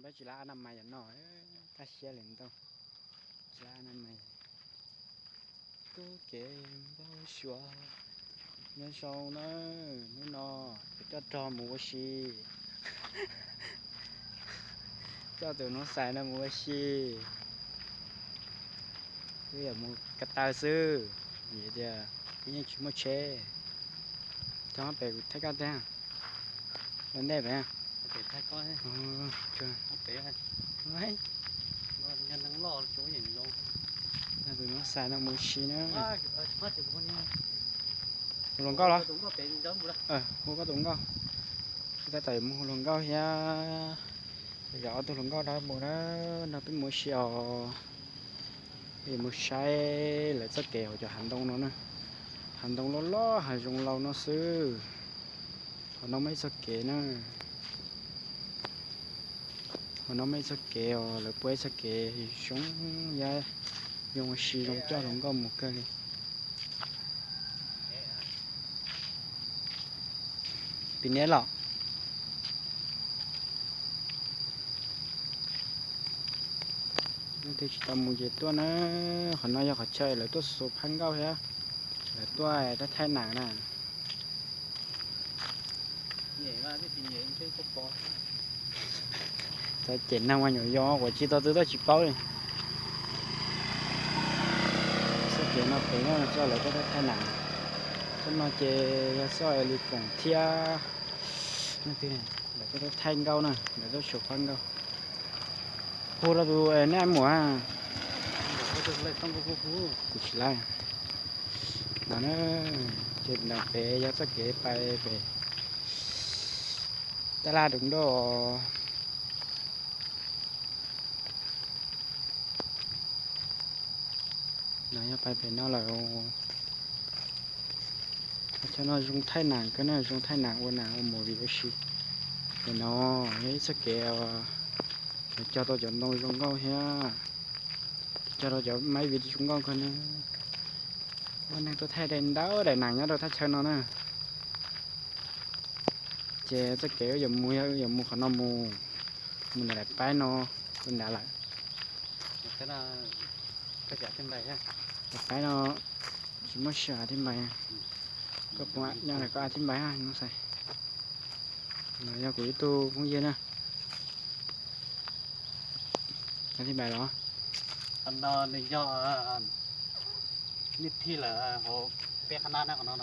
Peb tsis lab a na mais yom no, tag siab li ntau. Tsis lab a na mais. Tub kev npau suav. Nyob zoo na, hnub no kuv coj rog mus ua si. Coj tus Hnuv Xais no mus ua si. Wb yuav mus ko taw xwb, vim tias wb yeej tsis muaj tsheb. Coj pem kuv thaij koj tag. Ua ntej pem. Tus Hnuv Xais no mus si na. Hu hluas nkauj los? Hu koj tus nkauj. Tab tom yuav mus hu hluas nkauj thiab. Yog ob tug hluas nkauj dab mus na, no peb mus ua si os. Peb yuav mus saib lawv txoj kev hauv cov hav ntoo no na. Hav ntoo loj loj, hav zoov laus no xwb. Qhov no muaj ib txoj kev na. Qhov no muaj ib txoj kev os, lawv puab ib txoj kev zoo, yog zoo ua si zoo coj hluas nkauj mus kawg li. Pim niam los. Leej twg tsis tau mus ces tuaj na. Qhov no yog qhov chaw lawv tuaj xus phab nkauj thiab, lawv tuaj thaij nam na. Txawm cem neeg mas nyuam yaus quav tsis tau twb tuaj tsis paub li. Txoj kev no pem no txoj lawv tuaj thaij nam. Txoj no ces yog txoj li koom thiab. Lawv tuaj thaij nkauj na, lawv tuaj xus phab nkauj. Hu rau tus nej muam. Kuv tsis laij. No na, ces no pem yog txoj kev pais pem Tab Laj Dum Doj. No yog pais pem no lawm. Qhov chaw no zoo thaij nam kawg na, zoo thaij nam ua nam ua movie ua si. Pem no yog ib txoj kev cog tau cov ntoo zoo nkauj thiab, cog tau cov maiv viv zoo nkauj kawg na. Muaj neeg tuaj thaij daim ntau daim nam nyob rau thaj chaw no na. Ces txoj kev wb yuav mus yog wb yuav mus qhov no mus, mus ntawm daim paib no, mus nrad lawm. Daim paib no tsis muaj sij hawm thib npais. Koj puas nyob ntawm koj a thib npais no xais. No yog kuv ib tug phooj ywg na. A thib npais los? Qhov no nws yog niaj thib lawm hauv peb qhab nab na, qhov no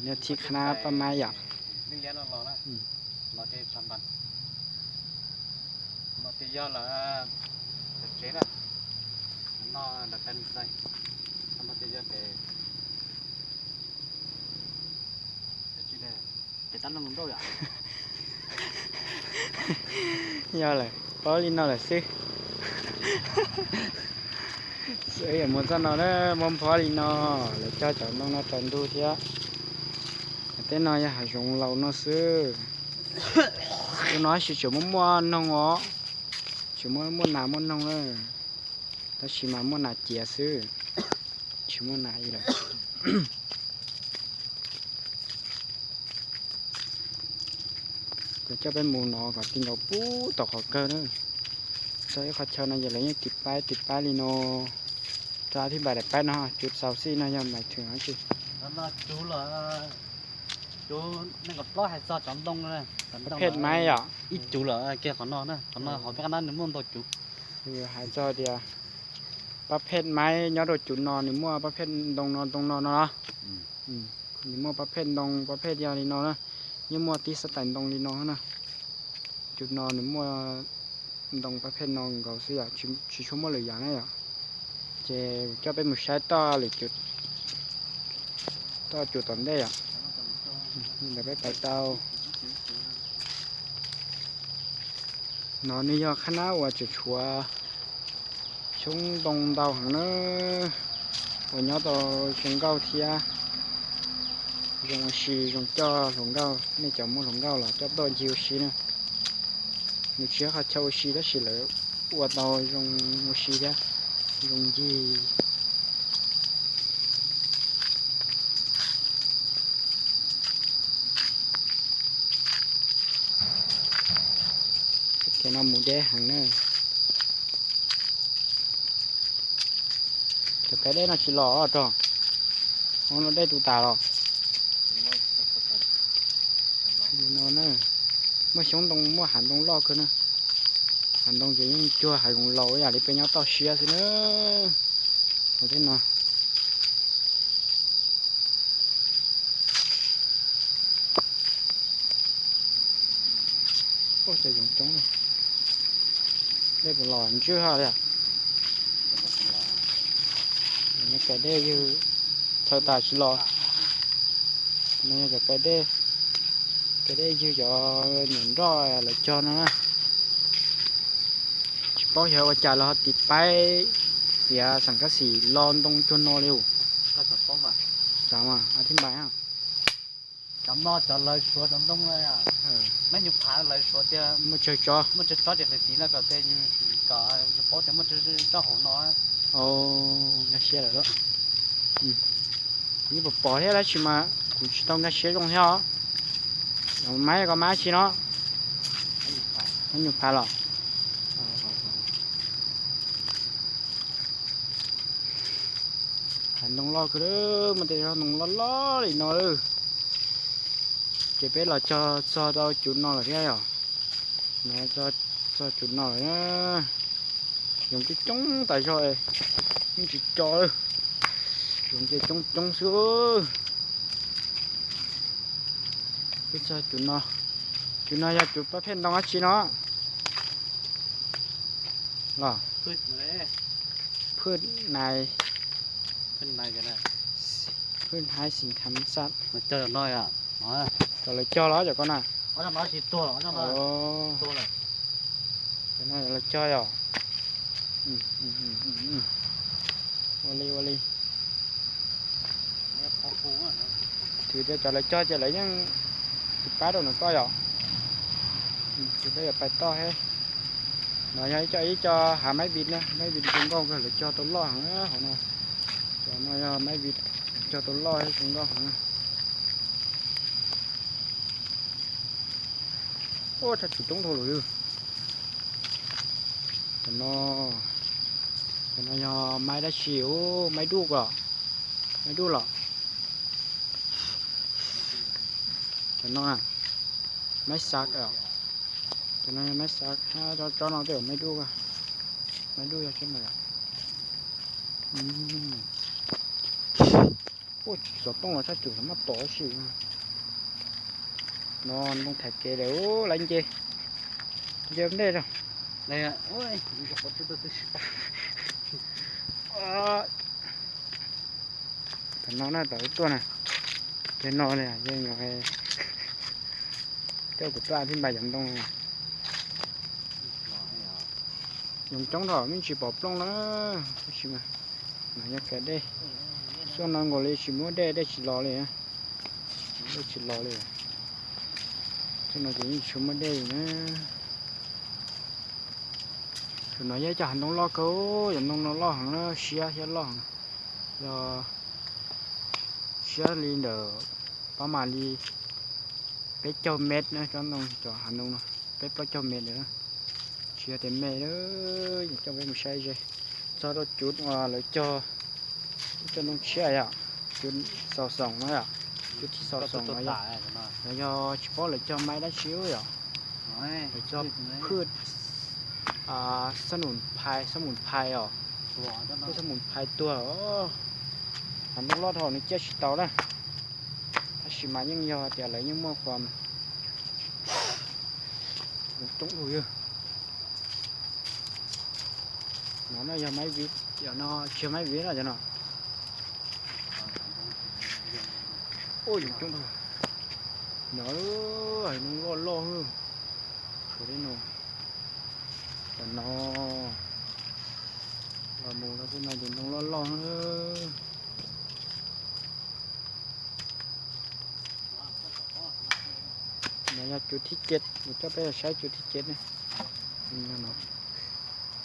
niaj thib qhab nab paj mab yom. Liab liab no los na, los ces tshav npas. Qhov no ces yog lawv tsev na, no lawv tais mus xais. Qhov no ces yog tes Yog lawm, paub li no lawm xwb. Xwb yuav mus txoj no na, muab nphob li no, lawv cog cov ntoo no rau ntug thiab. Tej no yog hav zoov laus no xwb. Tus no tab sis tseem muaj muaj noog os, tseem muaj muaj nas muaj noog na, tab sis mas muaj nas ciav xwb, tsis muaj nas li lawm. Kuv coj peb mus no kom ti nkaus pub tom qhov kawg na. Txog ib qhov chaw no ces lawv yeej tiv paib tiv paib li no. Rau thib npais daim paib no, cov xaus xij no yog mais thwm tsi. Pab phet maiv yom. Ib cuv lawm kiag qhov no na, qhov no hauv peb qab nab nws muaj ntau cuv. Hais txog tias pab phet maiv nyob rau cuv no nws muaj pab phet ntoo no ntoo no no los. Nws muaj pab phet ntoo pab phet yog li no na, yeej muaj tib xab tais ntoo li no na. Cuv no nws muaj ntoo pab phet no nkaus xwb yom, tsis tshua muaj lwm yam na yom. Ces coj peb mus saib toj lwm cuv, toj cuv tom ntej yom. Ntawd peb pais tau. No nws yog qhab nab uas tseem tshuav xyoob ntoo ntau heev na, uas nyob tau zoo nkauj thiab zoo ua si zoo coj hluas nkauj. Nej cov muaj hluas nkauj los coj tuaj ncig ua si na. Nws tsis yog qhov chaw ua si tab sis lawv ua tau zoo ua si thiab zoo ncig. Txoj Ces no mus deb heev na. Cov kav dej no tsis los rog, no dej tu tas los. No na, muaj xyoob ntoo, muaj hav ntoo loj kawg na. Hav ntoo ces yeej cuag hav zoov laus ib yam li peb nyob toj siab xwb na. Hauv tej no. Ua cas yoov coob, dej puas los ntswj ha li. Kav dej ywg txhaws tas tsis los. No yog cov kav dej, kav dej ywg cov nyuam nroj lawv cog no na. Tsis paub xyov ua cas lawv ho tiv paib txiav xeem kab xim lo ntoo cuag no li. Xav mas a thib npai. Cov no cov lawv suav cov ntoo, me nyuam phav lawv suav tias muaj tsawg tsob, muaj tsawg tsob ces lawv tiv no kom tej, kom paub tias muaj tsawg tsob hauv no. Nkag siab lawm. Yeej pom pom thiab tab sis mas kuv tsis tau nkag siab zoo thiab os. Maiv koj maiv tsi no? Maiv nyuam phav los? Hav ntoo loj kawg, muaj tej zos ntoo loj loj li no lawm. Ces peb los cog txog rau cov no lawm thiab yom. No txog cov no lawm. Yoov coob coob tas zog, yeej tsis co lawm. Yoov ces coob coob xwb. Peb txog cov no, cov no yog cov pab phej ntoo dab tsi no los? Phwj nai, phwj nai xim tham xaj. Cov lawv cog los cov ko na? Cov no lawv cog yom? Ua li ua li. Twb tias cov lawv cog ces lawv yeej tsis pab rau nws koj yom? Ces peb yuav pais toj thiab. No yog ib co, ib co hav maiv vim na, maiv vim zoo nkauj kawg, lawv cog tau loj heev hauv no. Cov no yog maiv vim, cog tau loj thiab zoo nkauj heev. Ua tshaj tsum coob dhau lawm. Cov no, cov no yog maiv dab tsi? Maiv duj os, maiv duj los? Cov no maiv xav, cov no yog maiv xav, tsob no tej zaum maiv duj, maiv duj yog tsob no. Xov tooj los tshaj tsum, maj tom si. No ntoo thaiv kev lawm, lawv nce, nce ua ntej rau. Tam no na, tam tuaj na, ces no yeej coj kuv tuaj thib npais cov ntoo. Yoov coob dhau, me tsis pom plooj na. Tab sis mas no yog kav dej, xuaj no nkaus li tsis muaj dej, dej tsis los li. Dej tsis los li. Xuaj no ces yeej tsis muaj dej li na. Tus no yog ib co hav ntoo loj kawg, yog ntoo no loj heev na, siab thiab loj heev. Yog siab li ntawm pab mas li peb caug mev na, tsob ntoo, cov hav ntoo no peb plaub caug mev ntawd na. Tsis yog tias me, coj peb mus saib ze. Txog rau cov uas lawv cog, cov ntoo tshiab yom, cov xaus xoom no yom, cov thib xaus xoom no yom. Lawv yog tsis paub lawv cog maiv dab tsi yom. Lawv cog phwj, xab num phais, xab num phais os. Phwj xab num phais tuag os. Hav ntoo loj dhau nws ciaj tsis tau na. Tab sis mas yeej yog tias lawv yeej muaj qhuas coob dhau yog. No no yog maiv viv, yog no tsis yog maiv viv no, cov no. Ua yoov coob dhau. No, hav ntoo loj loj. Sawv daws no, cov no los mus rau tej no ces ntoo loj loj. No yog cov thib cev, kuv coj peb saib cov thib cev ne.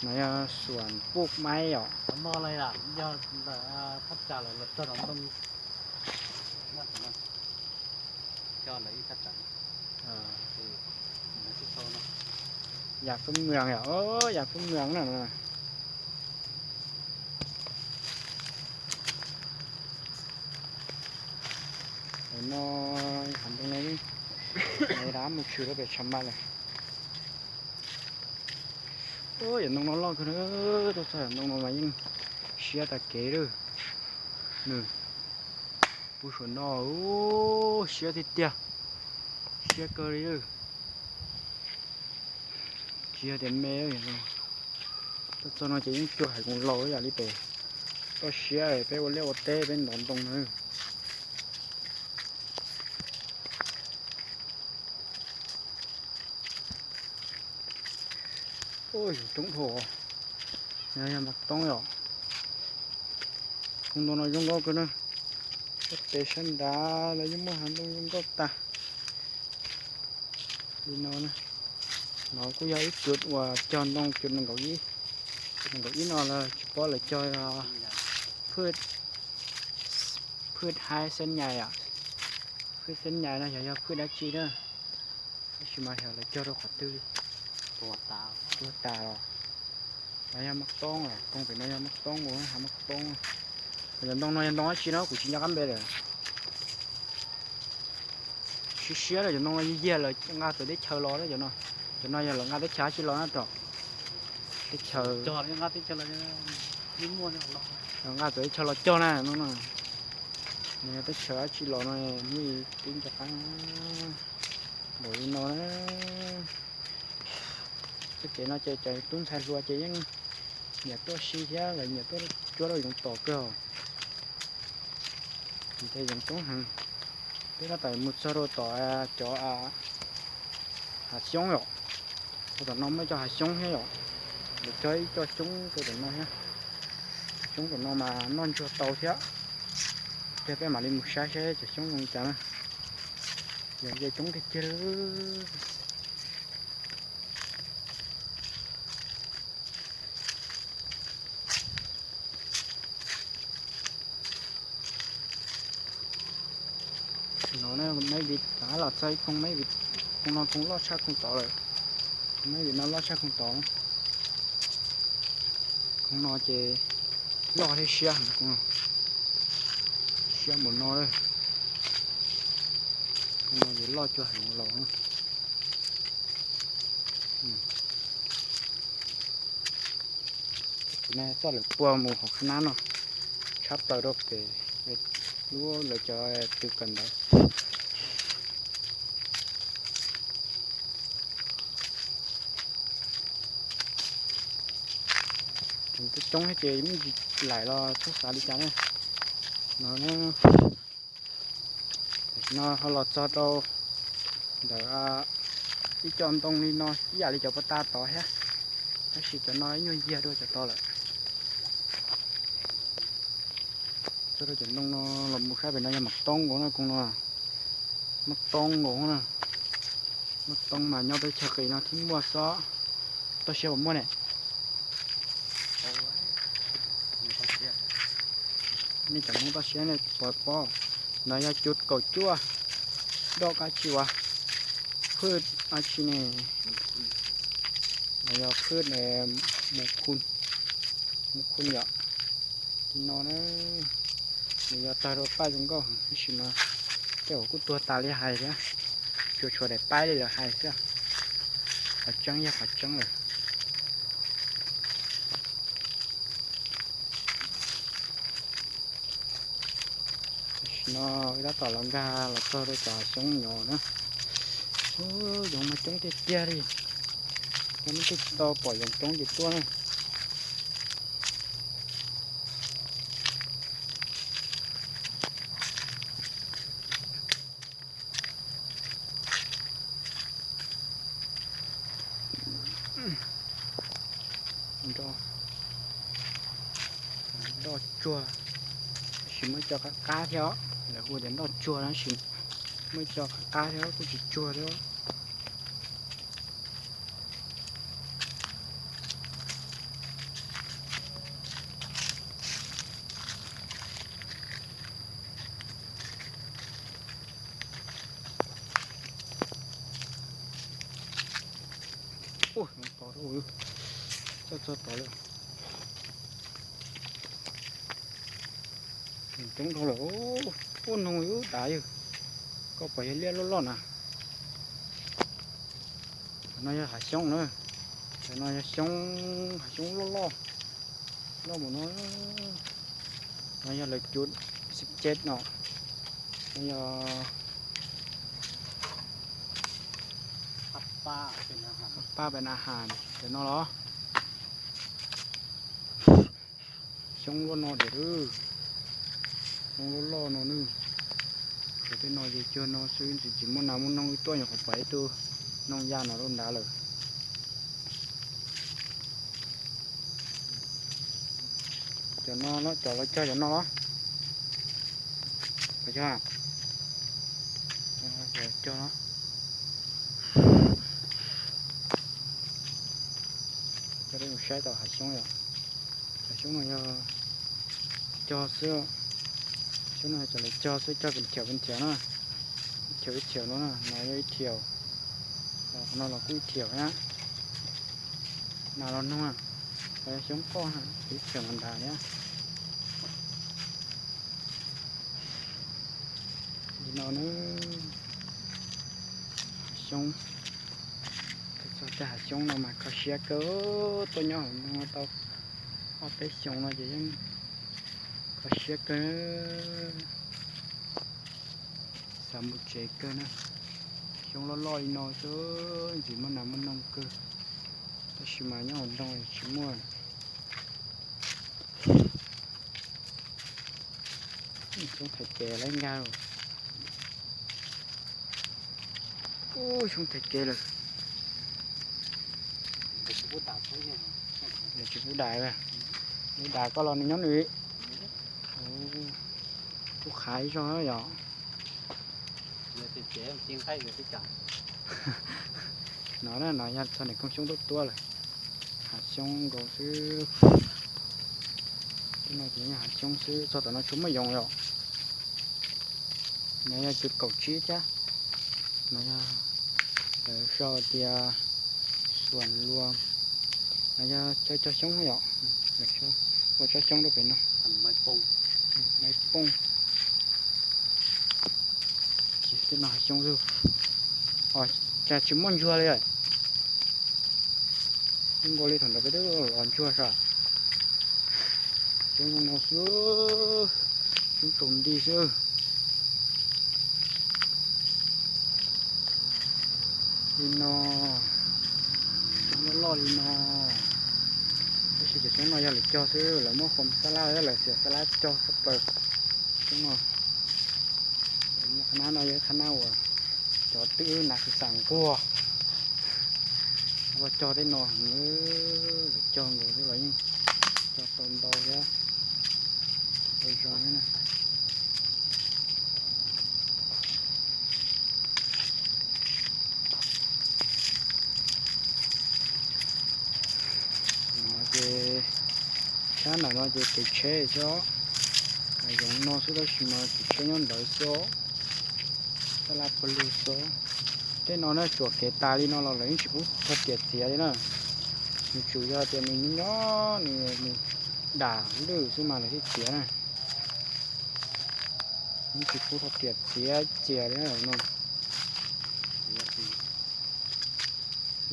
No yog xuam puj maiv os. Yam Fwj Mws yom, Yam Fwj Mws na. No, hav ntoo no, dab mus tshwm rau pem tshav mas lawm. Yam ntoo no loj kawg na, tuaj txog yam ntoo no mas yeej siab tag kev lawm. Nws puag saum no, siab tiag tiag, siab kawg li. Tsis yog tias me, tuaj txog no ces yeej cuag hais koom laus yam li pem toj siab peb ua liaj ua teb peb ntov ntoo na. Ua yus coob dhau, no yog mas toob yom. Koom ntoo no zoo nkauj kawg na, sab tes sab nrad los yeej muaj hav ntoo zoo nkauj tag li no. No kuj yog ib cuv uas cog ntoo cuv nees nkaum ib, nees nkaum ib no los tsis paub lawv cog phwj, phwj haib xeeb nyais, phwj xeeb nyais no xyov yog phwj dab tsi na. Tab sis mas xyov lawv cog rau qhov twg li, tuag tas los. No yog mas toob, koom pem no yog mas toob, hav mas toob. Cov ntoo no yog ntoo dab tsi no kuv tsis nco qab npe lawm. Siab siab na, cov ntoo no yog yag lawv nqa txawv teb chaws los na cov no. Cov no yog lawv nqa teb chaws dab tsi los na tom teb chaws, nqa txawv teb chaws los cog na no. Nws yog teb chaws dab tsi los no, muaj tib nco qab npaum li no na. Txoj kev no ces cov tub ntxhais hluas ces yeej nyiam tuaj si thiab lawv nyiam tuaj cuab rau yoov tom kawg. Ces yoov coob heev. Peb tab tom mus txog rau tom cov hav xyoob yom. Rau tom no muaj cov hav xyoob thiab yom. Lawv cog ib co xyoob rau tom no thiab. Xyoob tom no mas noj ntsuag tau thiab. Ces peb mam li mus saib saib cov xyoob zoo li cas na. Yog coob tiag tiag li. No mab vim los txog ib koog mab vim, koog no koog loj tshaj koog tod lawm. Mab vim no loj tshaj koog tod. Koog no ces loj thiab siab, siab npaum no lawm. Koog no ces loj cuag heev laus. Kuv ne txoj lawv pua mus hauv qhab nab no, tshab plaws rau pem lub lawv cov tw kawm ntawv. Coob coob thiab ces muaj tsis laim los txhob xav li cas na. No, tam sim no ho los txog rau ntawm ib co ntoo li no ib yam li cov puag ta tod thiab, tab sis cov no ib nyuag yag dua cov tod lawm. Txog rau cov ntoo no los mus saib pem no yog mam toob nkaus na, koog no mam toob nkaus na. Mam toob mas nyob peb chaw qis no thiab muaj xwb, toj siab puas muaj ne? Nej cov Hmoob toj siab nej puas paub, no yog cuv kaum cuaj, doj dab tsi uas, phwj dab tsi ne, no yog phwj mus khu, mus khu yom. Li no na, nws yog tawg rau paj zoo nkauj heev tab sis mas tej zaum kuj tuag tas li hais thiab, tsuas tshuav daim paib li lawv hais xwb. Qhov tseeb yog qhov tseeb lawm. Tam sim no wb tab tom los nkag los txog rau cov xyoob nyob na. Yoov mas coob tiag tiag li, yog nej tsis tau pom yoov coob ces tuaj na. Nroj tsuag, tab sis muaj ib co qab qab thiab, lawv hu tias nroj tsuag tab sis muaj ib co qab qab thiab kuj tsis tsuag thiab. Ua, Txog txog tod lawm. Coob dhau lawm. Ub, noog yus dav yawg. Koj pom yog liaj loj loj na. Cov no yog hav xyoob na. Cov no yog xyoob, hav xyoob loj loj. Loj mus no. No yog lawv cov xib ceb no. No yog pab pab pab na has cov no los. Xyoob luaj no tiag, xyoob loj loj no nawb. Cov tej no ces cuag no xwb, tsis tsis muaj nas muaj noog, wb tuaj nyuam qhuav pom ib tug noog ya no rau nrad lawm. Cov no los, cov los cog cov no los? Cov cog, cov cog no. Coj peb mus saib tau hav xyoob yom. Hav xyoob no yog cog xwb, xyoob no cov lawv cog xwb, cog pes thawm pes thawm na. Ib thawm ib thawm no na, no yog ib thawm, qhov no los kuj ib thawm na. Nas los noog, xyoob qoj ib thawm no nrad thiab. Li no na, hav xyoob, txog tej hav xyoob no mas kho siab kawg, tuaj nyob hauv no tau ob peb xyoos no ces yeej kho siab kawg, xav mus tsev kawg na. Xyoob loj loj li no xwb, ntxim muaj nas muaj noog kawg, tab sis mas nyob hauv nroog tsis muaj. Xyoob thaiv kev lawm nkag. Ub, xyoob thaiv kev lawm. Nws tsis pub dam, nws pub dam, nws dam koj los nws nyob nws. Kuj qhav ib zaug yom. No na, no yog txog niam kooj xyoob tuaj tuaj lawm. Hav xyoob nkaus xwb. Tej no ces yog hav xyoob xwb, txog tom no tsuas muaj yoov yom. No yog cus kaum tsib thiab. No yog lawv sau tias xuas lua. No yog chaw cog xyoob yom. Ua tsob xyoob rau pem no. Maiv pooj. Tej no hav xyoob xwb. Cas tsis muaj ntsuag li. Zoo nkaus li thaum ntawd peb twb los ntsuag sav. Xyoob zoo no xwb, xyoob tsaus nti xwb. Li no, xyoob loj loj li no. Tab sis cov xyoob no yog lawv cog xwb, lawv muab qhom xab lab, lawv xiam xab lab cog xab plaws. Xyoob no, qhab nab no yog qhab nab uas cov twb nas xav nquag, ua cog tej no heev, lawv cog nkaus xwb los yeej cog tau ntau thiab, tau zoo thiab na. No ces sab nram no ces kev tsheb xwb, zoov no xwb tab sis mas kev tsheb nyob ntawd xwb, taj laj pawg lug xwb. Tej no na tsuam kev tas li no los lawv yeej tsis pub rho riam txiav li na. Nws tsuas yog tias nws nyob nws dam lwj xwb mas lawv thiaj txiav na. Yeej tsis pub rho riam txiav txias li no.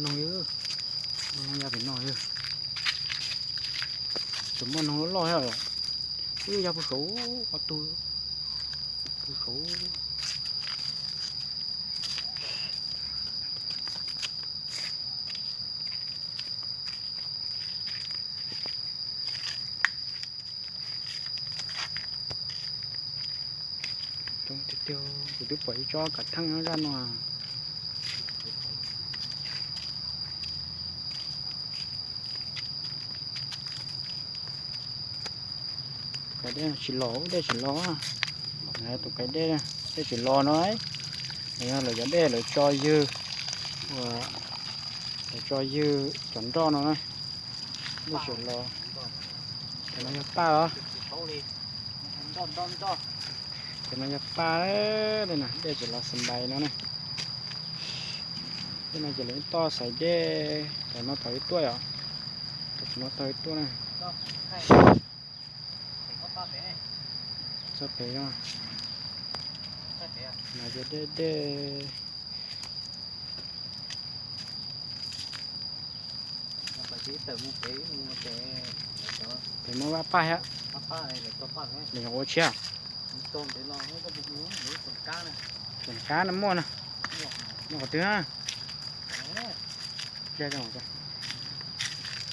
Noog, noog ya pem no, tseem muaj noog loj loj thiab. Ub, ya puag saud ob tug, puag saud. Coob tiag tiag, kuv twb pom ib tsob kav theej nyob zaj no. Tus kais dej tsis los, dej tsis los. Tus kais dej, dej tsis los no. Yog lawv cov dej lawv tso ywg, lawv tso ywg cov nroj no na, dej tsis los. Cov no yog paj los? Cov no yog paj, dej tsis los xas npais no ne. No ces lawv toj xaiv dej, tam no tau ib tuaj yom, tam no tau ib tuaj na. Txog pem, no ces dej dej. Pem muaj vaj paj thiab, nws yuav ua tshiab. Txoom kab no muaj na, muaj qhov twg na.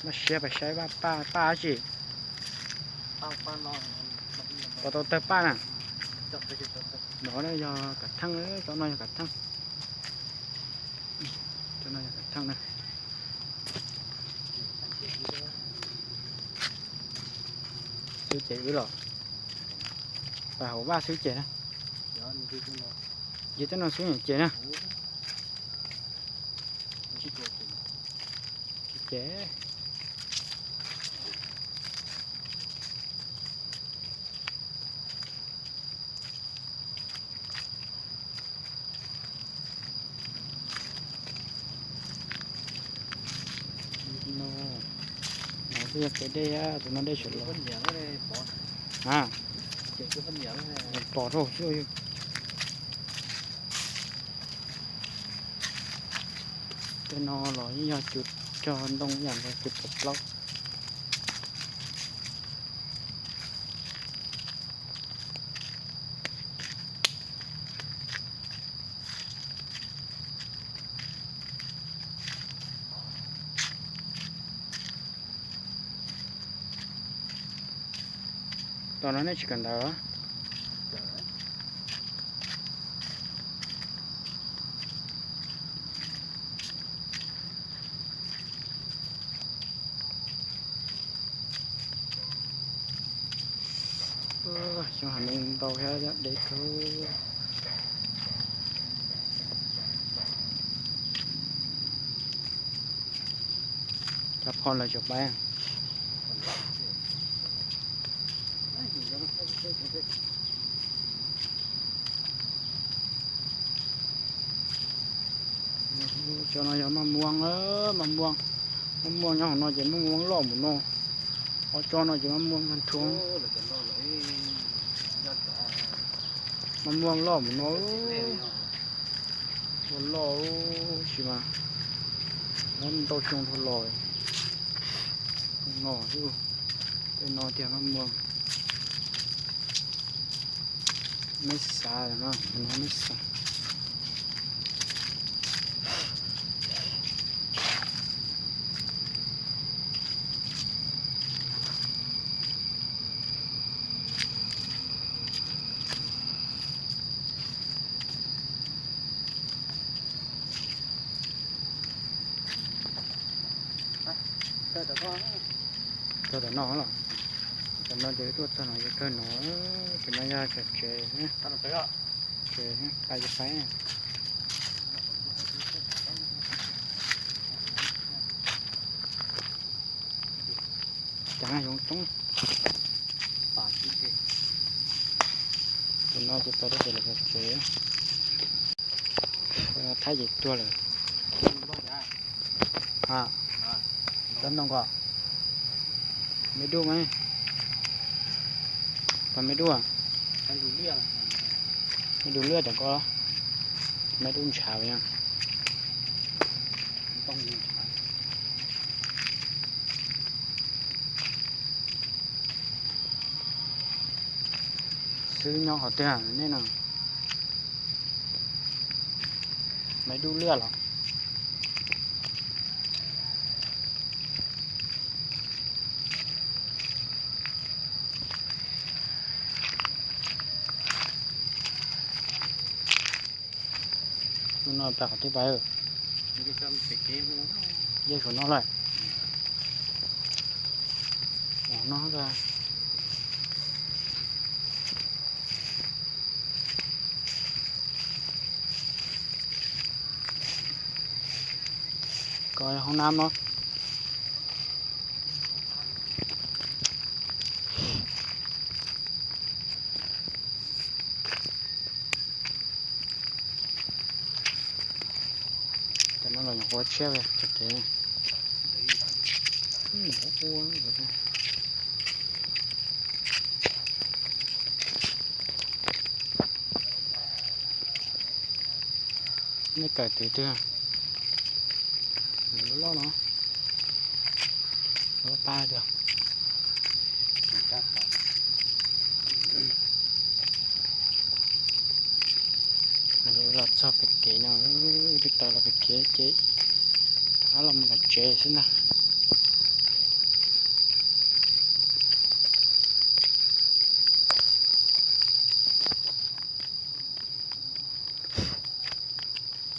Npaj siab pais saib vaj paj, paj dab tsi? Tau tau tawg paj na. No yog kav theej, tsob no yog kav theej. Tsob no yog kav theej na. Xwb ces wb los, pais hauv vaj xwb ces na. Ces tsob no xwb ces na. Ces no, no twb yog kev dej, tus no dej sawv los. A, pom rau xwb. Tej no los yeej yog cug cog ntoo ib yam nkaus, cug pom plaub. Tom no nej tsis kawm ntawv los? Xyoo hav neeg ntau thiab dev kawg. Cov phom lawv tseem pais. Tsob no yog maj muam, maj muam, maj muam nyob hauv no ces maj muam loj mus no. Ob tsob no ces maj muam nrhuav. Maj muam loj mus no, ua loj sis mas muab ntau xyoo dhau los no. Tej no tiag maj muam. Meb xav no, meb xav. Kawg tom no los, tom no ces tuaj txog no ces kawg no, ces no yog tsev, tsev pais ces pais. Cas yoov coob. Tus no ces pais rau pem lawv tsev. Thaib ces tuag lawm. Cov ntoo ko, meb dub mas, pab meb dub, meb dub liaj cov ko, meb dub ntshav yog. Xwb nyob qhov twg nej no? Meb dub liaj los? Tus no pais qhov twg pais? Yej suav no lawm. No, ko hoob nab no. Tam no los nyuam qhuav tshiab cov kev. Nej kawm twg twg? Loj loj no, loj pab tiag. Los txog pem kev no, twb tawm los pem kev ces rov qab los mus tom tsev xwb ntag.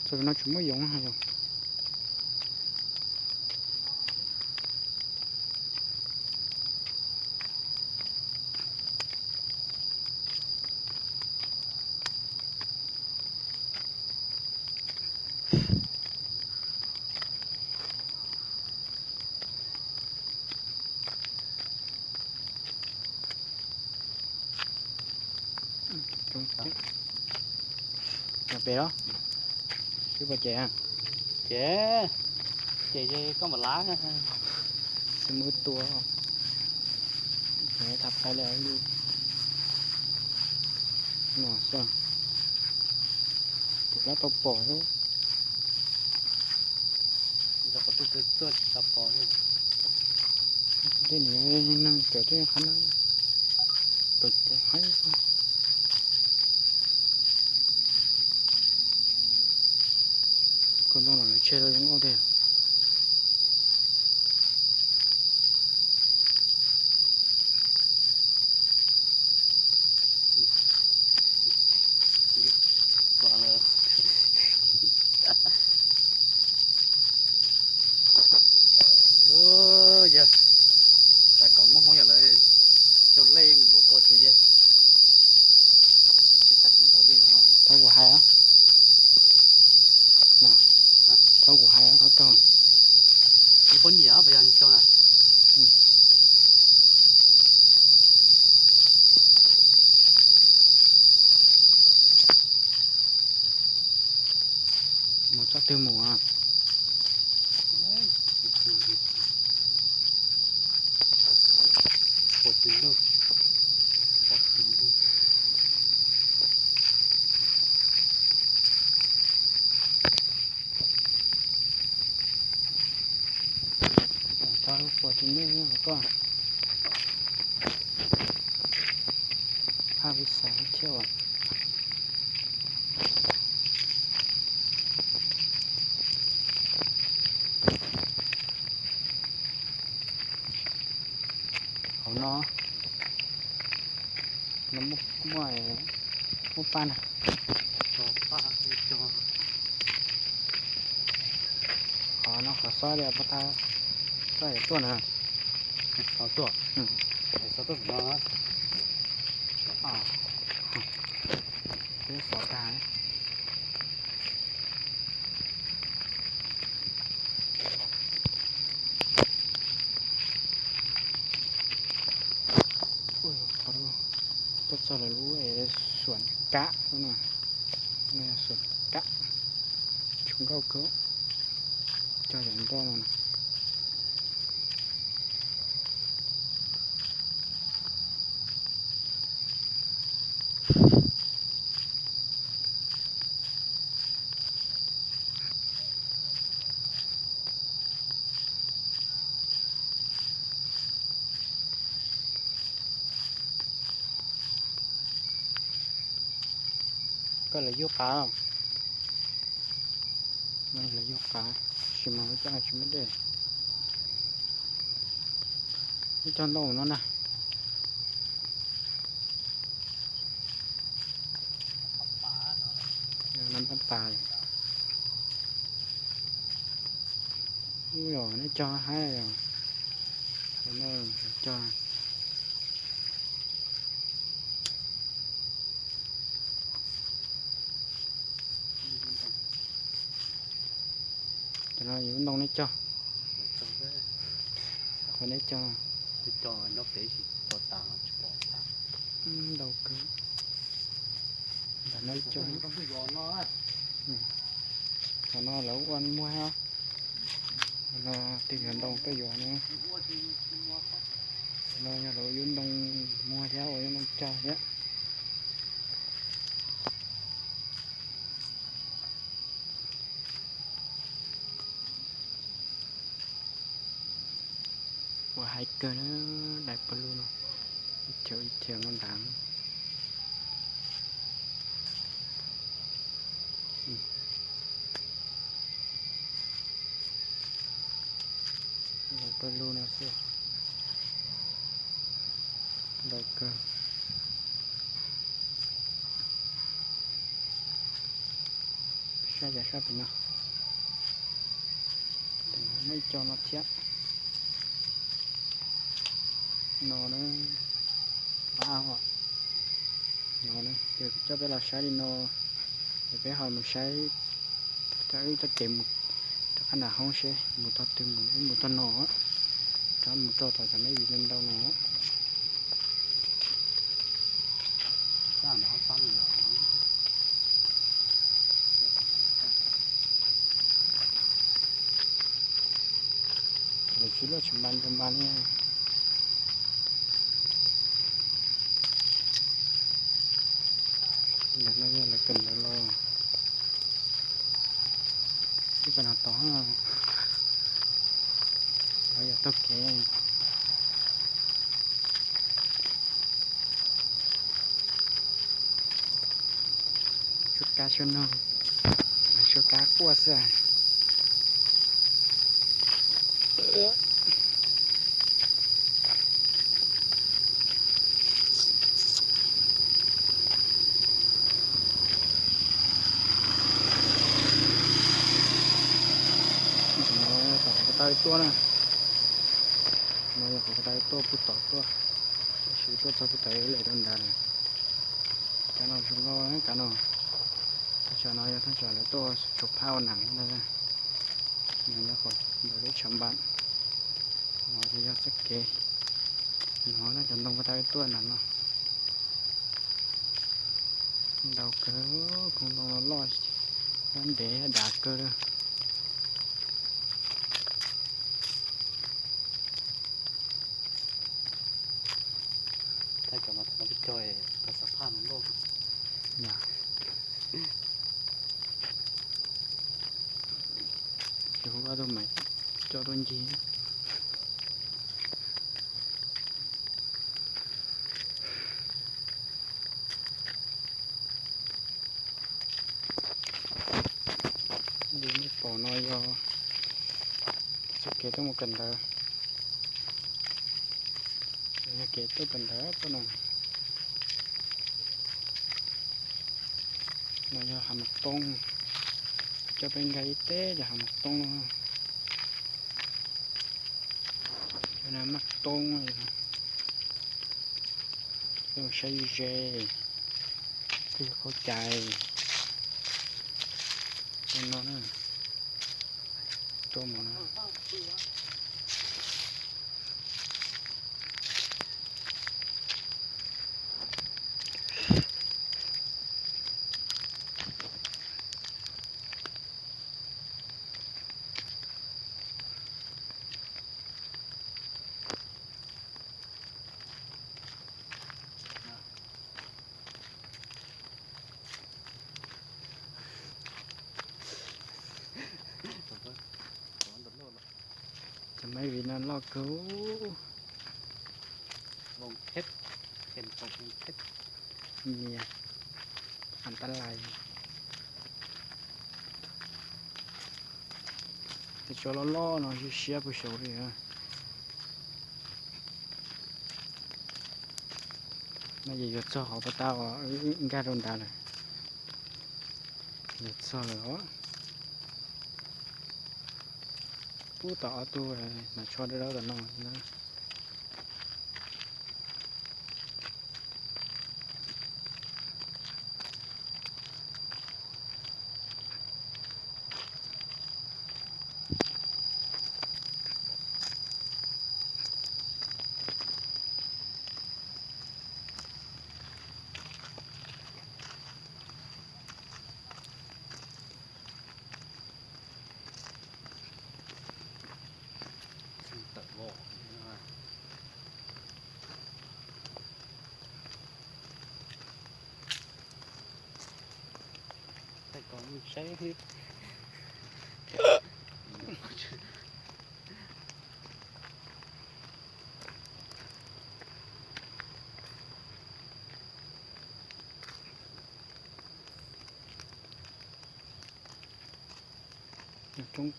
Txog no tsis muaj yoov yog. Cov pem los, twb pom ces, ces, ces koj mam lav. Xib mub tua, thab qai li no xwb, tus lab tau pom xwb. Tej niag neeg cawm tej qhab na, cawm cawm haib. Koj ntoo los lawv tseg tau zoo nkauj tiag. Yog, tsam kom muaj hmoo yam lawv cov lej npaum ko tsis yog. Tsis tas kom ntawd li os. Thaub kuv hais os. Thaub kuv hais os, thaub raug. Ib pob nyiam pas yog cog na. Mus txoj twg mus? Pos tsis lug, pos tsis lug. Tau pos tsis lug koj. Phaj pis xav thiab. Hauv no, no muaj, muaj paj na. Qhov no qhov xob li, xob yam tuaj na. Xob tuaj, xob tuaj no. Twb xov tag. Tuaj txog lawv lub xuam kab no, xuam kab, tshua nkauj kawg, cog cov nroj no na. Koj lawv yug qav, lawv yug qav, tab sis mas lawv coj tsis muaj dej. Neb cog ntau no na. Nab pas, ub yog neb cog haib yog, cog. Cov no yus ntoo neb cog, qhov neb cog, nyob pem tsis pom tas, tsis pom tas. Ntau kawg. Ntawm no cog. Qhov no lawv ua muag thiab. Qhov no tig cov ntoo tuaj yuav no. Qhov no yog lawv ua yub ntoo muag thiab ua yub ntoo cog thiab. Ua haib kawg na, dais pawg lug no, ib chaw ib chaw no nrad. Dais pawg lug no xwb, ntau kawg. Saib, saib pem no, muaj ib co no thiab. No na, no na, ces coj peb los saib li no, es peb ho mus saib tau ib txoj kev mus rov qab nram hoob seb mus tog twg mus, wb mus tog no, rov mus rau tom cov me viv ntau no. Lawv tsis luaj tshav npas ntsws npas li. Ntawm no yog lawv kawm ntawv los, ib pab no tod, no yog taug kev. Suab kab suab noog, suab kab quaj xwb. No yog qhov ko taw tuaj na, no yog qhov ko taw tuaj pug tod tuaj, tab sis tuaj txog pug tod lem rau nrad lawm. Kav no zoo nkauj kav no. Thaj tsam no yog thaj tsam lawv tuaj tshua phaj ua nam ntag. No yog qhov ntawm lub tshav npas, no ces yog txoj kev. No cov ntoo ko taw tuaj nram no. Ntau kawg, khoob ntoo loj, ntev dav kawg li. Ces hu tus mas coj tuaj ncig. Li nej pom no yog txoj kev tuaj mus kawm ntawv, yog kev tuaj kawm ntawv tuaj no. No yog hav mom toob, coj peb nkag ib teb cov hav mom toob no. Cov no maj toob, peb mus saib ze, twb yog khaub cai. Cov no na, tuaj mus no. Cov maiv viv no loj kawg. Nyias, an tab lais. Tej tsob loj loj no siab siab puag saud li. No ces yuav txog qhov puag ta uas wb nkag rau nrad lawm. Yuav txog lawm os. Pub tau ob tug hnav tsho dawb dawb tom no na. Coob tiag. Ntawm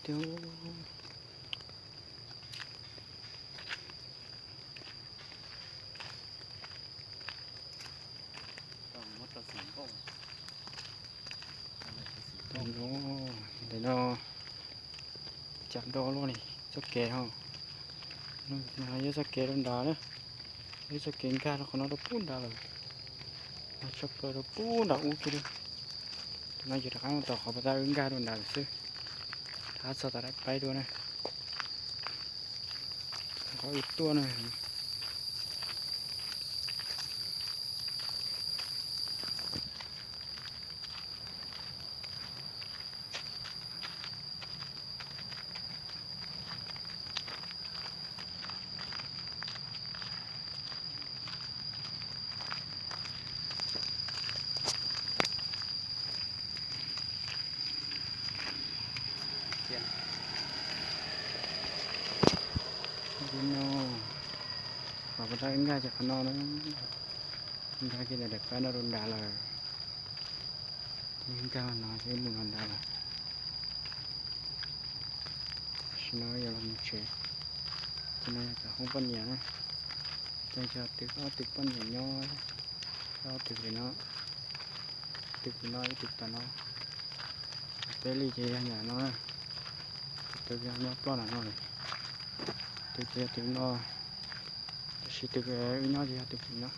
no cas do luaj li txoj kev ho. Yog txoj kev rau nrad na, yog txoj kev nkag rau qhov no rau pub nrad lawm. Tshaj plaws rau pub nram ub kiag li. Tus no ces rov qab mus tom qhov pas tab wb nkag rau nrad lawm xwb. Rov qab txog tom daim paib dua na. Qhov wb tuaj na. Qhov pas tab nkag ces qhov no na, nkag kiag daim paib no rau nrad lawm. Nkag no ces mus no nrad lawm. Tam sim no yog los mus tsev. Ces no yog cov hoob poj niam na. Ces yog twb ob tug poj niam nyob, ob tug pem no, ib tug pem no ib tug tom no. Peb li ces yog nram no na. Tus twg nyob ploj nram no lawm, tus twg yog tus no, tab sis tus wb nyob ces yog tus pem no.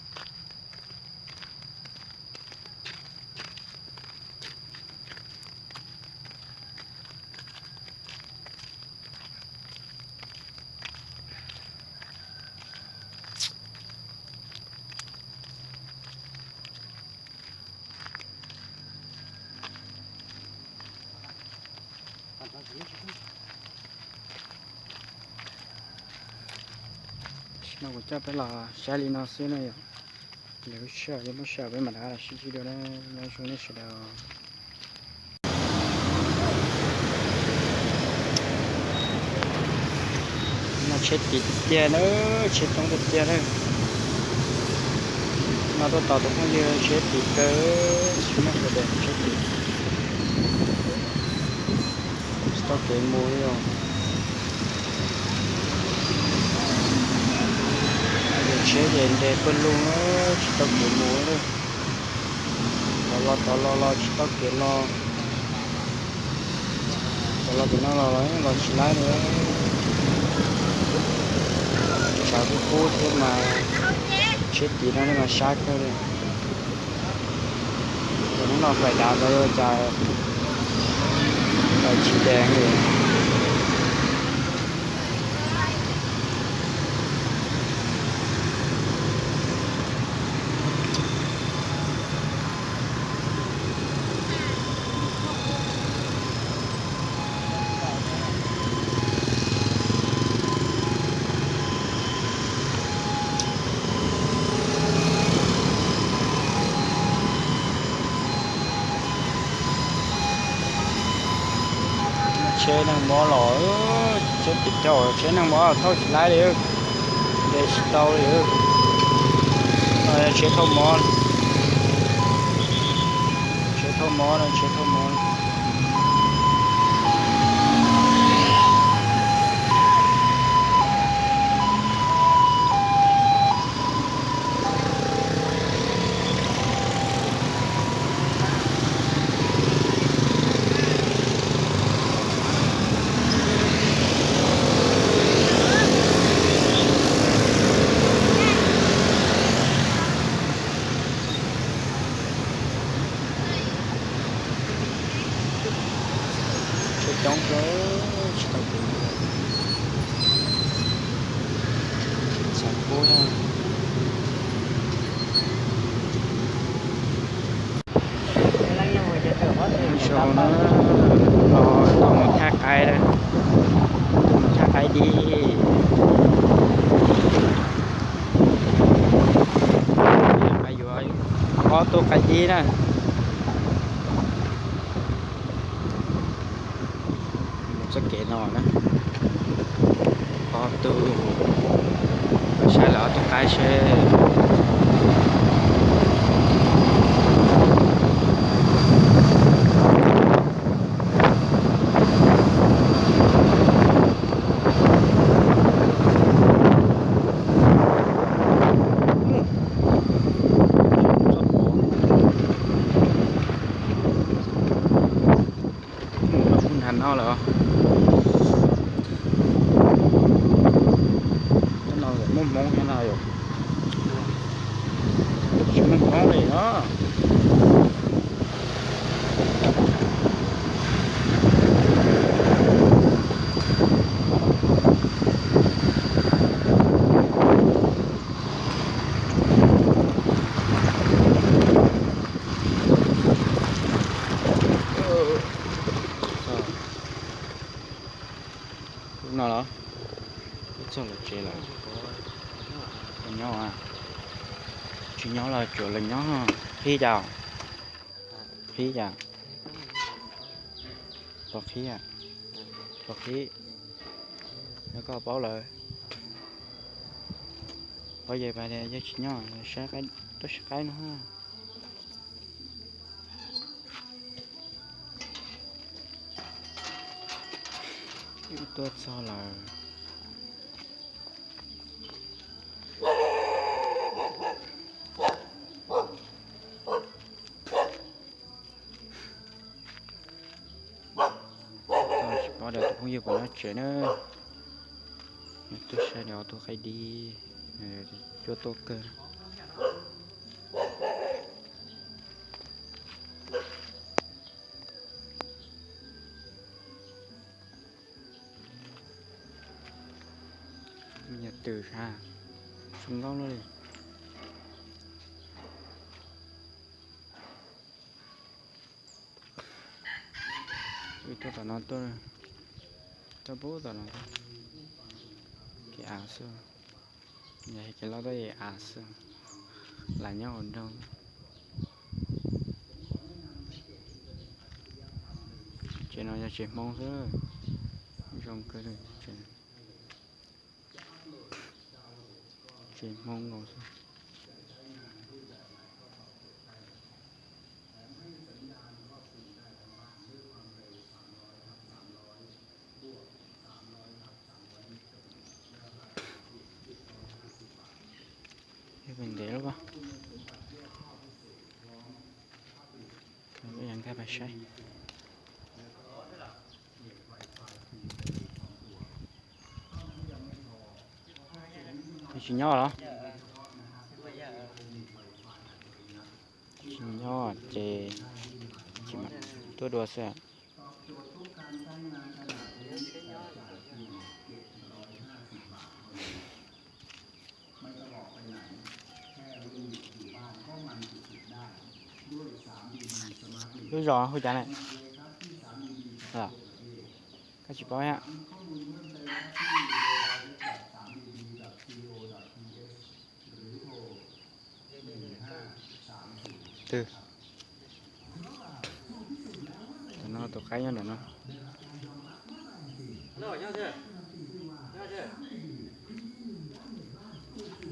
Tam sim no kuv coj peb los saib li no xwb na yom. Lwm lub sij hawm yuav muaj sij hawm peb mam rov qab los sib ntsib dua na. Nyob zoo nej sawv daws. No tsheb tim tiag tiag na, tsheb coob tiag tiag na. No tuaj tos tus phooj ywg tsheb tim kawg, tsis muaj sawv daws tsheb tim. Tsis tau kev mus li os. Yus tsheb ces nres pawg lug, tsis tau kev mus li. Tov los tov los los tsis tau kev los. Tov los pem no los los los tsis laib li. Tshav kub kub thiab mas tsheb tim no thiab mas sab kawg li. Ces hnub no fais dav ntawd ua cas fais tsis nres li. Tsheb neeg mob los, tsheb tim caum tsheb neeg mob thauj tsis laib li, nres tsis tau li. Tsheb thauj mob, tsheb thauj mob no, tsheb thauj mob. Tsheb coob kawg, tsis tau kev mus. Txhav kub na. Zoo na, no tau mus thaj qaib lawm, tau mus thaj qaib dib. Qaib yuav, ob tug qaib dib na. Txoj kev no na, ob tug, saib lawv ob tug qaib seb. Mus lawv kuj hnav noj lawm. Nyob no muaj Hmoob nyob no yom? Tsis muaj Hmoob li os. Hnub no los wb txog lawv tsev lawm. Los nyob, tsis nyob los tsuav lawv nyob. Qhib cas? Qhib cas? Pov qhib, pov qhib. Yog koj paub lawm, paub ces pab tias yog tsis nyob, tuaj saib qaib no. Tuaj txog lawm. Tsis paub tias tus phooj ywg puas nyob tsev na. Tuaj saib ob tug qaib dib, cuab tuaj kawg. Me nyuam twm sab, zoo nkauj luaj li. Wb tuaj tom no tuaj, tuaj pub tom no, kev av xwb. Yog kev loj tuaj es av xwb, lam nyob hauv nroog. Tsev no yog tsev Hmoob xwb, zoo kawg li. Tsev Hmoob nkaus xwb. Ntev lawm, nkag pais saib. Tsis nyob los? Tsis nyob ces tsis mam tuaj dua xwb. Lub zos hu cas ne? Koj tsis paub thiab. Twg? Tam no tus qaib nyob ntawm no.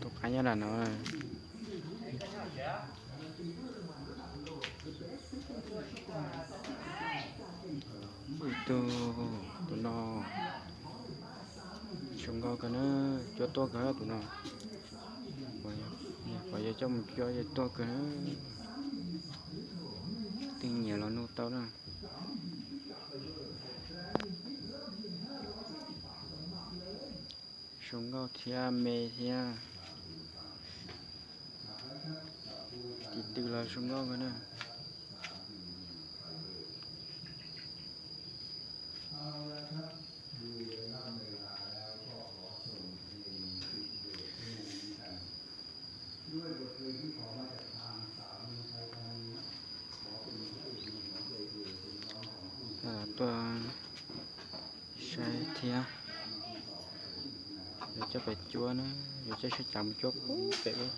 Tus qaib nyob ntawm no. Tus, tus no zoo nkauj kawg na, cuab tuaj kawg tus no. Pom yog coj mus cuab yog tuaj kawg na. Tej nyiam los nuj tau na. Zoo nkauj thiab me thiab. Tis tw los zoo nkauj kawg na. Tuaj saib thiab. Yuav coj pem cuab na, yuav coj sib cav mus cuab pub pem ub.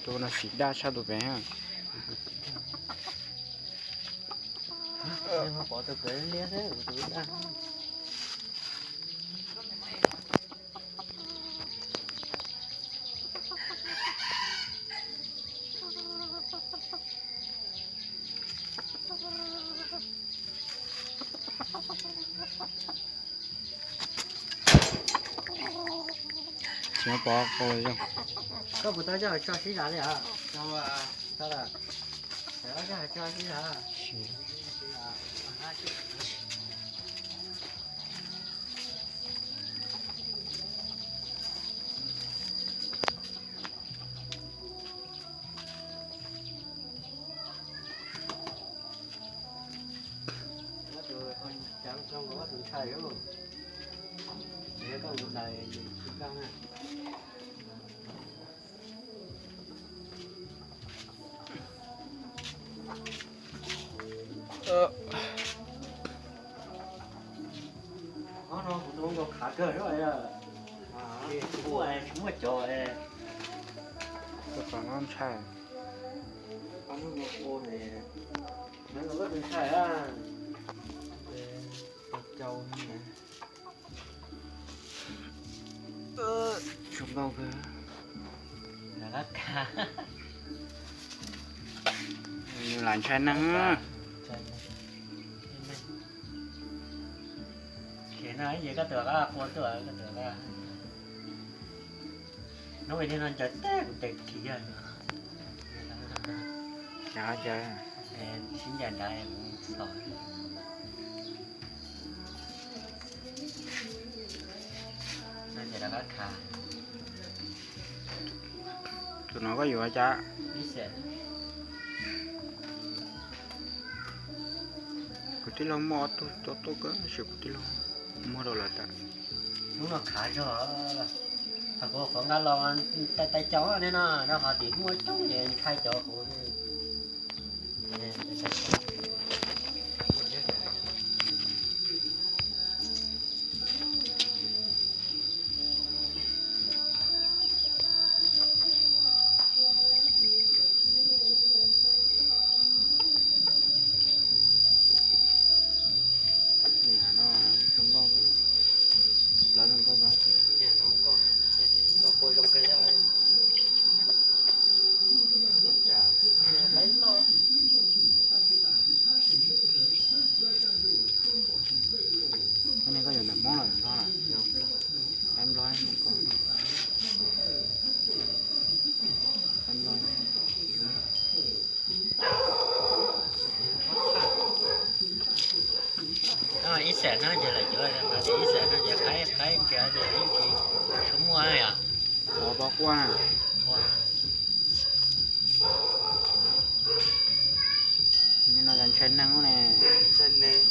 Tus no siv daj tshaj tus pem. Tsis muaj pob koj puas tau coj tso sib zam li os? Tau lawm. Tau coj tso sib zam. Ob no kuv tus hluas nkauj khav kawg, tsis muaj cov, tus qhov no ntshai. Hnub no ua ne, hnub no koj tus ntshai a. Tau cau ne. Zoo nkauj kawg. Nws lam ntshai neeg. Ces no yog koj tus qab qua tuaj, koj tus qab. Hnub ib no ncaws teb kuv tes khiv yog. Sib ncaws nrad mus txog. Tus no koj yuav cas? Kuv tij laug muaj ob tug cov tuaj kawg, tab sis kuv tij laug muag rau lawm tas. Hnub no khav zog, thaum kuv qhuav nqa los tais cov ne no, rau qhov tim muaj coob ces ntshai cov kuv. Niam no zoo nkauj, lawv zoo nkauj mas. Niam no nkauj, niam no nkauj kua zoo kawg. Koj ne koj yuav ntawm Hmoob los ntawm Nplog lawm? Qaib Nplog, Hmoob koj, qaib Nplog. Ib xeem no ces lawv yuav, ib xeem no ces qaib, qaib kiag ces yeej tsis tshua muaj yom. Ua pob quaj na. Nim no yog ntshai neeg ne. Ntshai neeg.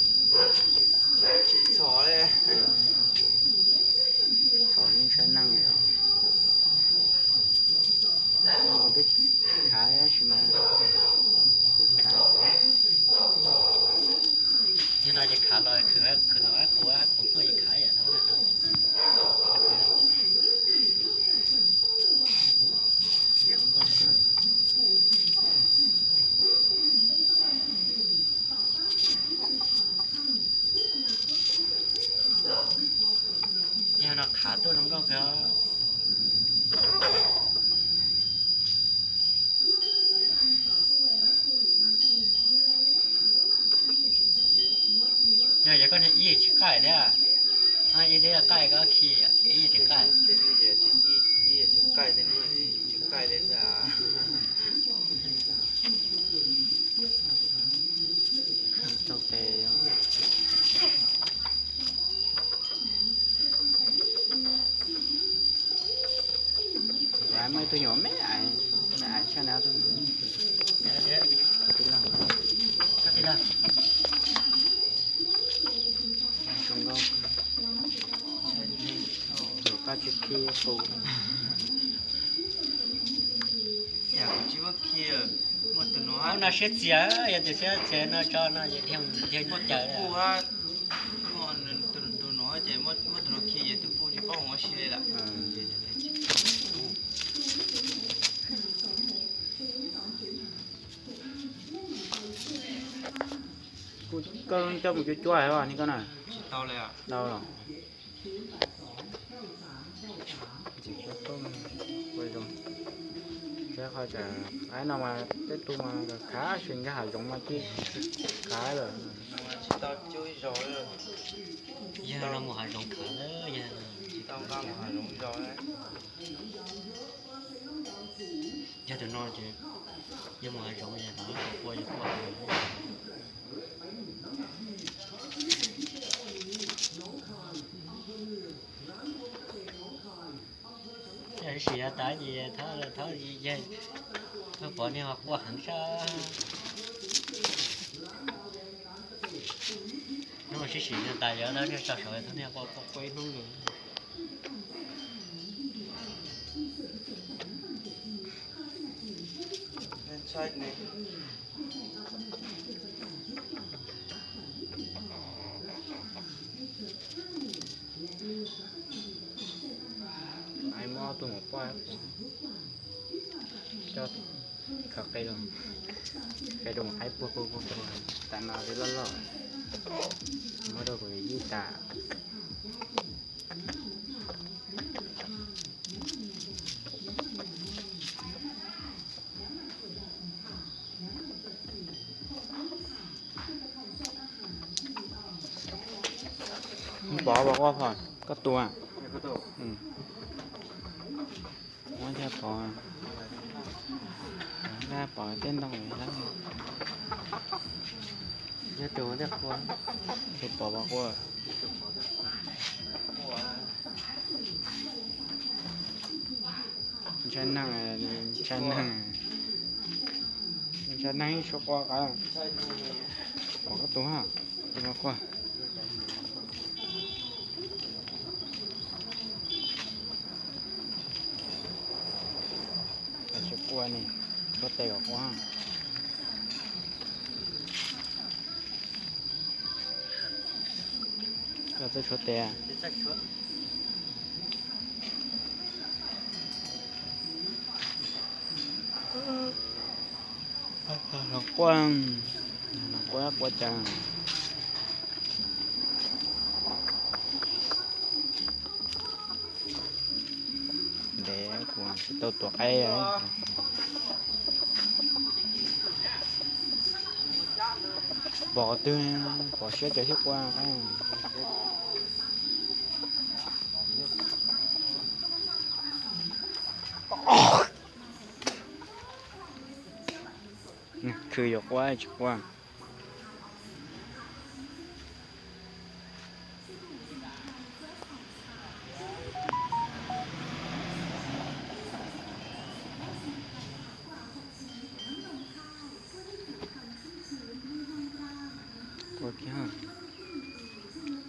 Tsis txhom li. Txhom yeej ntshai neeg li os. Twb khav tab sis mas khav. Yog no ces khav los khwv, khwv, kuv, kuv tuaj ces khav yam no. Yog no khav tuaj zoo nkauj kawg. Yog, yog koj niag ib tsis qaij thiab, ib thiab qaij koj khi, ib tsis qaij. Tsis qaij li xwb. Tau tes. Tus nyuam me aiv, me aiv tshaj na tus, tus tij laug. Zoo nkauj, tus koj tsis khi tus. Tsis muaj khi, muaj tus no. Ub, no siab txias, yog tus siab txias no tso no ces dhia mus caws. Tus no ces muaj tus no khi ces tus puj tsis paub ua si li lawm. Kuv coj mus cuab cuab os, ni koj na. Tsis tau li. Tau los. Ntxim koj tuaj ua zoo. Saib qhov tsam qaib no mas tej tug mas khav, sis nkag hav zoov mas tsis khav lawm. Tsis tau cub ib zaug. Yog no mus hav zoov khav, yog tsis tau nqa mus hav zoov ib zaug. Yog tus no ces yog mus hav zoov es hnov qhov quaj yog quaj. Yog sim yav tas ces thab, thab, thab pom niag ho quaj heev sab. Hnub no sib sim no tas yog thab niag tso saud, thab niag quaj quaj quaj ib hnub nkaus. Muab ob tug mus puag, coj khaws qe rau, qe rau mus qaib puag puag puag puag, tam no li loj loj, muab rau kuv yij tas. Pov, pov quaj, koj tus. Muab thiaj pov, pov tej ntoo lawm. Yog tus thiaj qhua, tus pov pov quaj. Ntshai neeg, ntshai neeg, ntshai neeg ib suab quaj qab. Pov koj tus, tus no quaj. Tsis quaj ne, tshuav tes kom quaj. Koj txawj tshuav tes. Los quaj, los quaj quaj cas. Ntev kuv tsis tau tuav qaib. Pom qhov twg, pom siab ces thiaj quaj qaib. Khwv yuav quaj tsis quaj. Quaj kiag,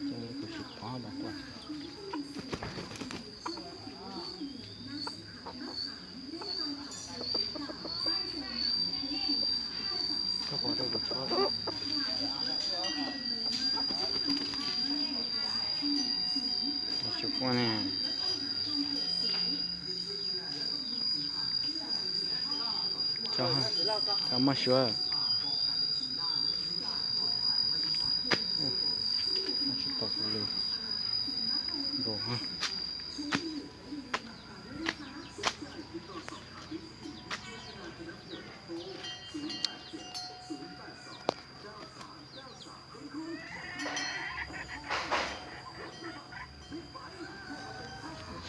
ces kuv tsis pov mas quaj. Koj pov rau kuv tso. Tsis quaj ne. Tso, koj muaj suab. Tsis tau kuv li nkaus.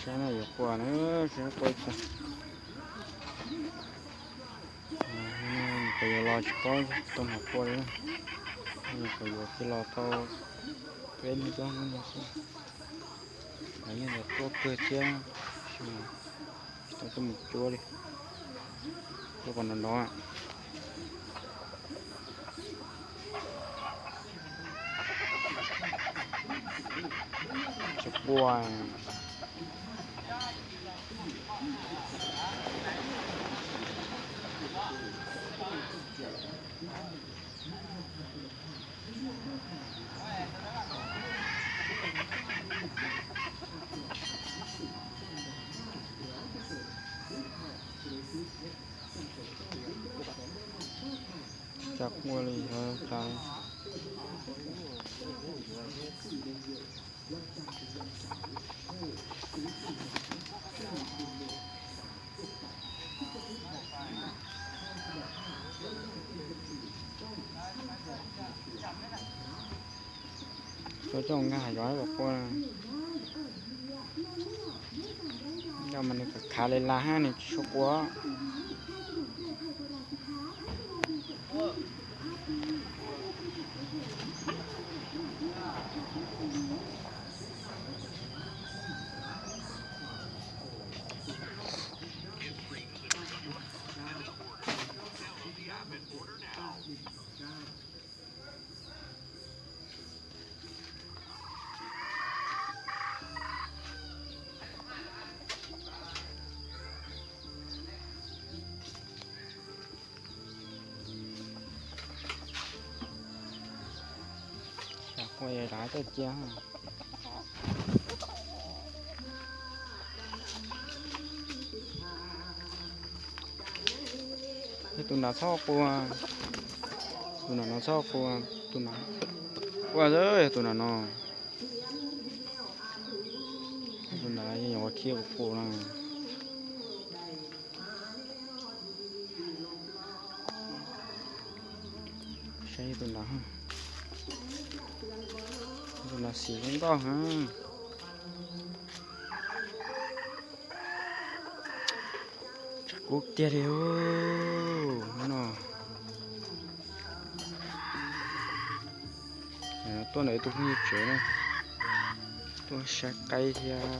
Saib no yuav quaj na, saib quaj tag. Nyuam qhuav yuav los tsis paub tau hom quaj li. Nyuam qhuav yuav kiag los tau peb hnub plaub hnub no xwb. Los yeej yuav quaj kawg thiab, tab sis mas Coj mus cuab li, cuab qhov no no. Tsis quaj. Tsis quaj li, tsis Tsuas coj nkag hav zoov los quaj. Yog mas nws khav li las hab nws tsis tshua quaj. Tsis quaj li, rov qab tuaj cia. Yog tus nram txhob quaj, tus nram no txhob quaj, tus nram quaj, yog tus nram no, tus nram no yeej yuav ua khib ua qus na. Saib tus nram, tus nram xim zoo nkauj heev. Tshav kub tiag li no. Tuaj ntawm ib tug phooj ywg tsev na, tuaj saib qaib thiab.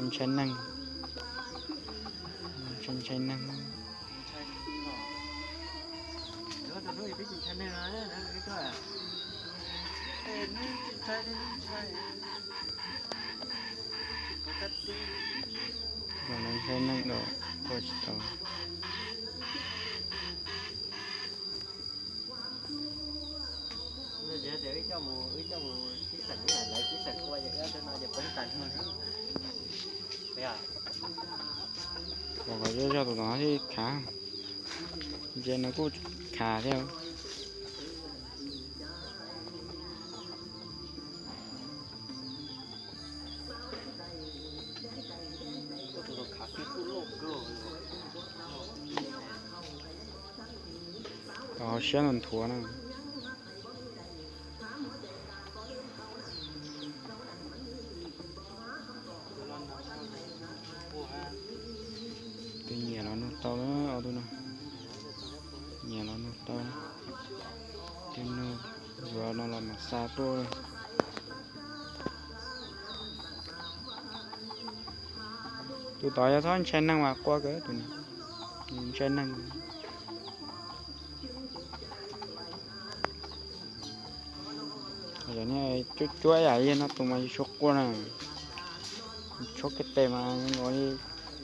Ntshai neeg, ntshai neeg. Ntshai neeg dua, tua tsis tau. Wb coj mus, wb coj mus sib xeem, lawv sib xeem ua ces wb no ces poob tas. Kom zej zog tus no thiaj khav, ntses no kuj khav thiab. Tau siab nthuav na. Tus nyiam los nug tau na, ob tug no. Nyiam los nug tau. Tus nug yuav no los mam xa tuaj. Tus tod yog txhob ntshai neeg mas quaj kawg tus no. Ntshai neeg. Yog cuab cuab yam li no tus mas yus tsis quaj na. Tshuab kiag tes mas ua li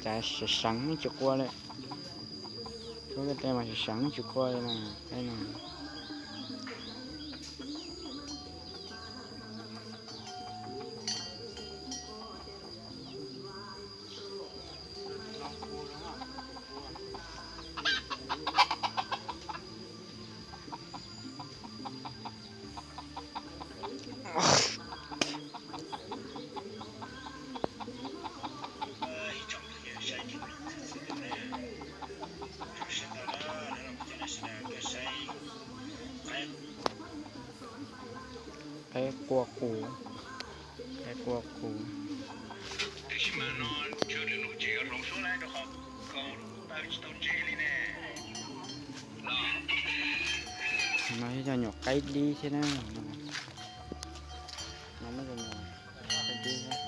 cas seev seev tsis quaj li. Tshuab kiag tes mas seev seev tsis quaj li na. Qaib qua qus, qaib qua qus. Tab sis mas no tsawg lwm lub tsev yuav No yog cov nyuam qaib dib thiab na. No muab cov nyuam qaib dib thiab.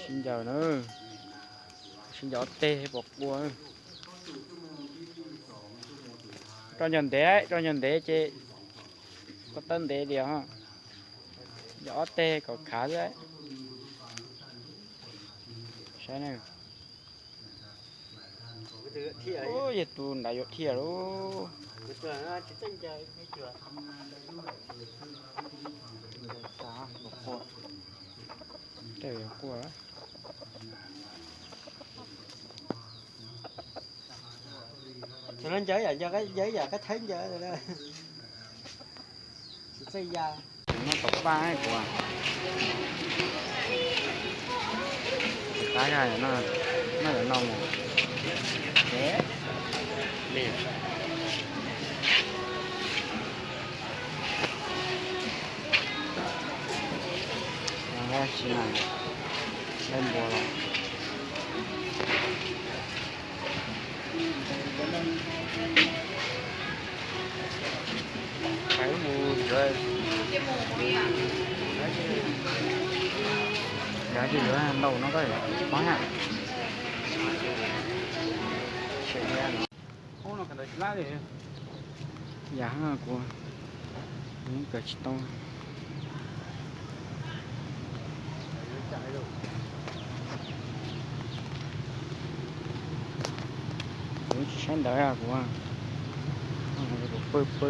Sib ncaws na, sib ncaws ob teg pom quaj. Rau ncaws ntev, rau ncaws ntev ces koj tawb ntev diam. Ncaws ob teg kom khav xwb. Saib na. Yog tus nrad yuav dhia lauj. Tej yuav quaj. Cov no ncaws ib yam, ncaws ib yam qab thaib ncaws. Tsis txawj ya. Noj tau paj kuv. Tab no, noj no mus. Tsis na, laib npua los. Pais mus yuav, yuav ces yuav ntau no koj tsis paub na. Yam kuv kawm tsis tau. Kuv tsis saib ntawv kuv, kuv pw pw.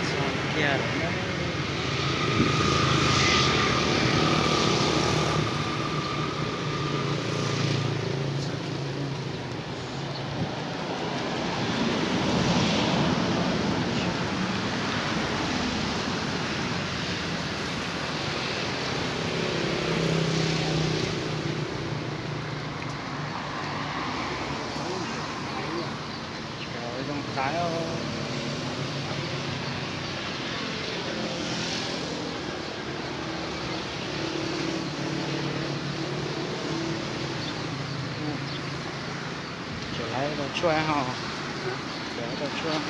Txog kiag lawm na. Lawv tseem lawv tau tshuaj ho, tseem lawv tau tshuaj.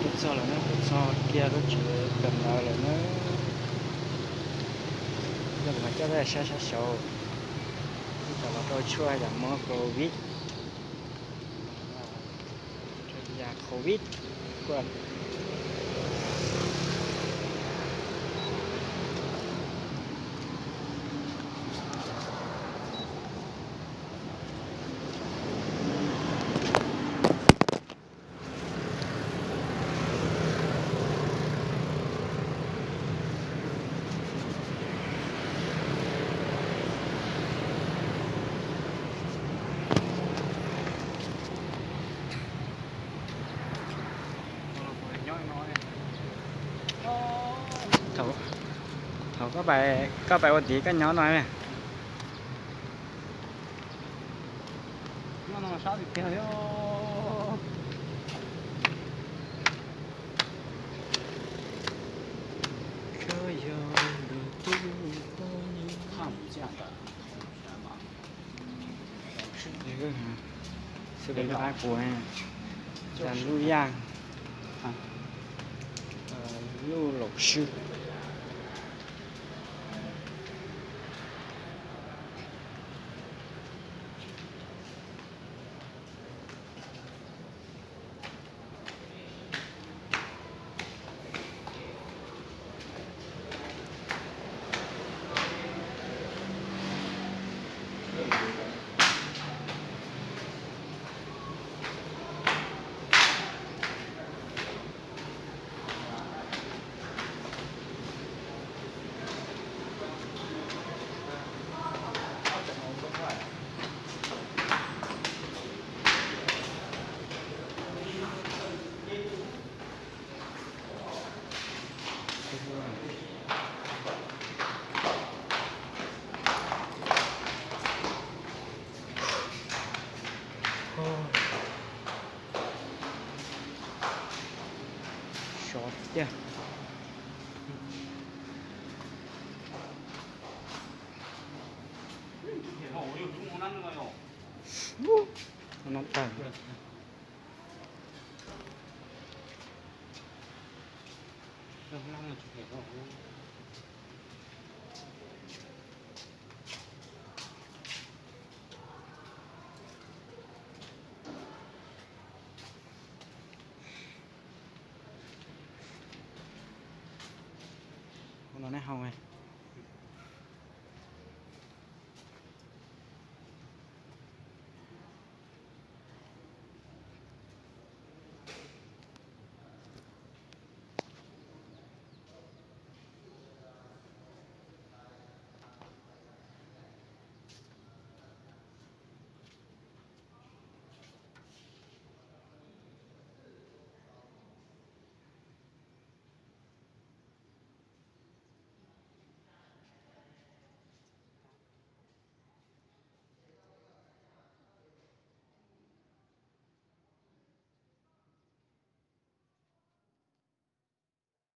Tuaj txog lawm na, tuaj txog kiag lub tsev kawm ntawv lawm na. Yog kuv mas coj peb saib sab saud, ib co los rau tshuaj yam muab covid, yam covid. Thaum, thaum koj pais, koj pais ua tid koj nyob no. Sư ba ai của, là Lu Yang, Lu Lộc Sư. Sov tiag. No tawg. Ua no neb hau.